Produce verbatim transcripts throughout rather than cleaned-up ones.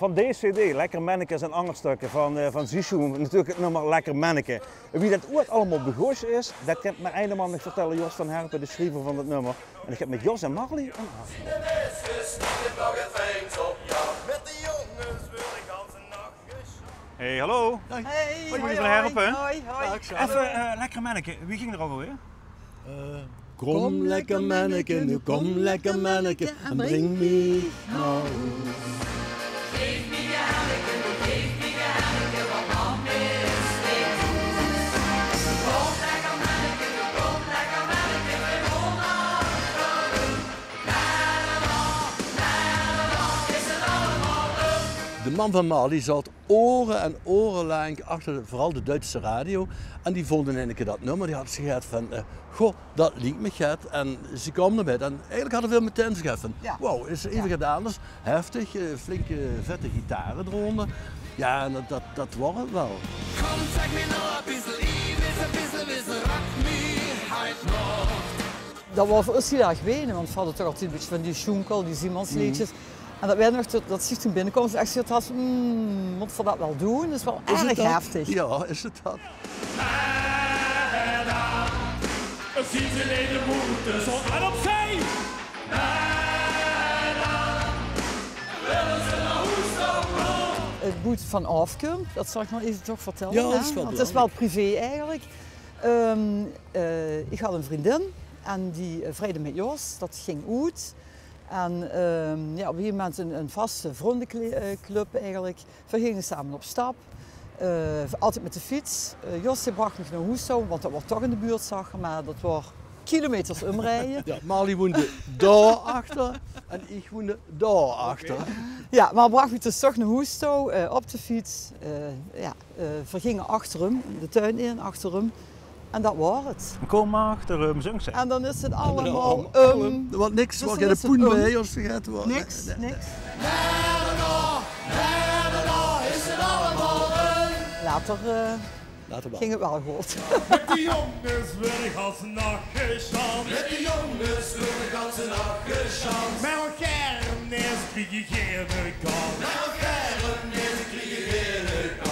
Van dees cd, Lekker Menneke, is 'n anger stökske van, eh, van Zisjoen. Natuurlik 't nummer Lekker Menneke. En wie det oeats allemaol begós is, det kint mer eine man mich vertèlle, Jos van Herpen, de sjriever van det nummer. En ich höb mit Jos en Marlie 'n aafspraok. Hey, hallo. Hey, hoi, hoi, van Herpen. Hoi, hoi. Effe, eh, Lekker Menneke, wie ging det ouch alweer? Eh, kom lekker menneke, noe kom lekker menneke en bring mich nao hoes. De mam van Marlie zaot ore en ore laank achter veural de Duitse radio. En die vónj in eine kier det nummer, die haw zoe get van, eh, goh, det liek mich get. En ze kaom d'rmit. En eigelik hadde veer metein zoe get van, wauw, is effe get angers. Heftig, eh, flinke, vette gitare d'rónger. Jao, en det, det, det waor 't waal. Kom, zèk mich nog e bissel, e bissel, bissel, rock mich heit nog. Det waor veur ós hiel erg wenne, want veer hadde toch altied e bietje van die sjoenkel, die zeemansleedjes. En det weit ich nog, det, det ze toen binnekoom en ech zoe had, "Mm, mótte veer det waal doon?" Det is waal erg heftig. Jao, is 't det? Zien ze in de moeite, zon en opzij. Boe 't van aafkump, det zal ich nog effe toch vertèlle, hè? Want 't is waal privé eigelik. Ehm, eh, ich had 'n vriendin en die, eh, vriejde mit Jos, det ging oet. En, ehm, jao, op e gegaeve moment 'n, 'n vaste vrunjeclub eigelik. Veer ginge same op stap. Eh, altied mit de fiets. Eh, Jos, dae brach mich nao hoes touw, want det waor toch in de buurt, zag 'r, mer det waor kilometers umrieje. Jao, Marlie woonde dao achter en ich woonde dao achter. Jao, mer 'r brach mich dus toch nao hoes touw, eh, op de fiets. Eh, jao, eh, veer ginge achter häöm, de tuin in, achter häöm. En det waor 't. Kom achter häöm, zóng ze. En dan is 't allemaol um. Want niks, waor geine poen bie, es ze get waor. Niks, niks. Later, eh, ging 't waal good. Mit die jónges weur ich gans nach gesjans. Mit die jónges weur ich gans nach gesjans. Mer ouch gaer neet krieg ich geine kans. Mer ouch gaer neet krieg ich geine kans.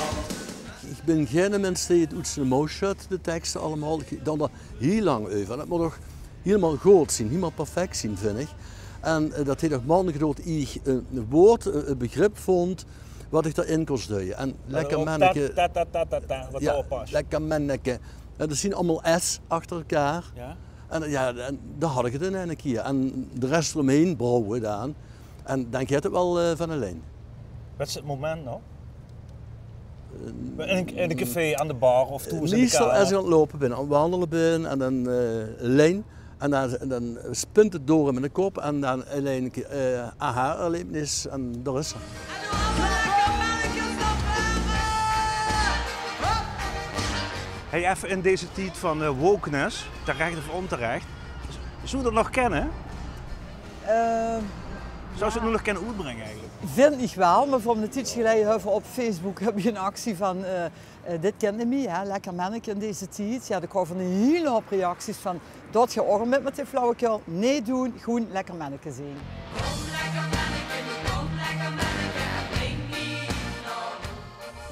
Ich bin geine mins dae 't oet zien mouw sjut, de tekste allemaol. Ich doon d'r hiel lang euver. En 't mót ouch hielemaol good zien, hielemaol perfek zien, vin ich. En, eh, det haet ouch maonde gedoord ieë ich e, e waord, e, e begrip vónj, waat ich d'r-in kós duie. En lekker menneke. Ta, ta, ta, ta, ta, waat dao op pas. Lekker menneke. En det zien allemaol S achter elkaar. Jao. En, jao, en dao had ich 't in eine kier. En de res d'romheen bouwe daan. En dan geit 't waal, eh, van allein. Waat is 't moment nog? In ein, in ein café, aan de bar of thoes in de kamer? Meistal es ich aan 't loupe bin, aan 't wandele bin en dan, eh, allein. En dan, en dan spint 't door in miene kop en dan allein, eh, aha-erlebnis en dao is 'r. Hey, effe in deze tied van, eh, wokeness, terech of ónterech, zów 'r 't nog kènne? Eh, zów ze 't noe nog kènne oetbringe eigelik? Vin ich waal, mer veur 'n tiedje geleie höbbe v'r op Facebook höbbe v'r 'n actie van, eh, eh, dit kènt neet mie, hè, lekker menneke in deze tied. Jao, dao krege v'r 'n hiel houp reacties van, "Doot geer ouch al mit, mit die flauwekul? Neet doon, gewoen lekker menneke zeen."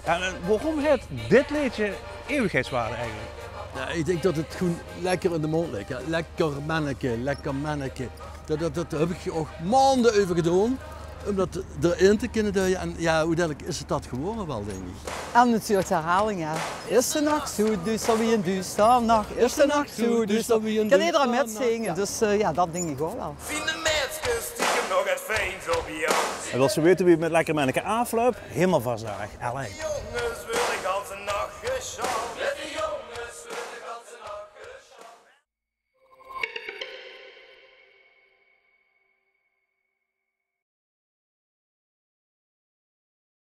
Jao, en waorom haet dit leedje eeuwigheidswaarde eigelik? Jao, ich dink det 't gewoen lekker in de mónd ligk, hè. Lekker menneke, lekker menneke. Det, det, det höb ich ouch maonde euver gedoon, um det d'rin te kinne duie. En jao, oeteindelik is 't det gewore waal, dink ich. En natuurlik de herhaling, hè. Is de nach zoe duuster wie 'n duuster nach, is de nach zoe duuster wie 'n duuster nach. Kan ederein mitzinge, dus, eh, jao, det dink ich ouch waal. Zien de meidskes stiekem nog 't fijnste op jou? En wils se weite wie 't mit Lekker Menneke aaflöp? Hielemaol vastelaovend. Allee. Jónges,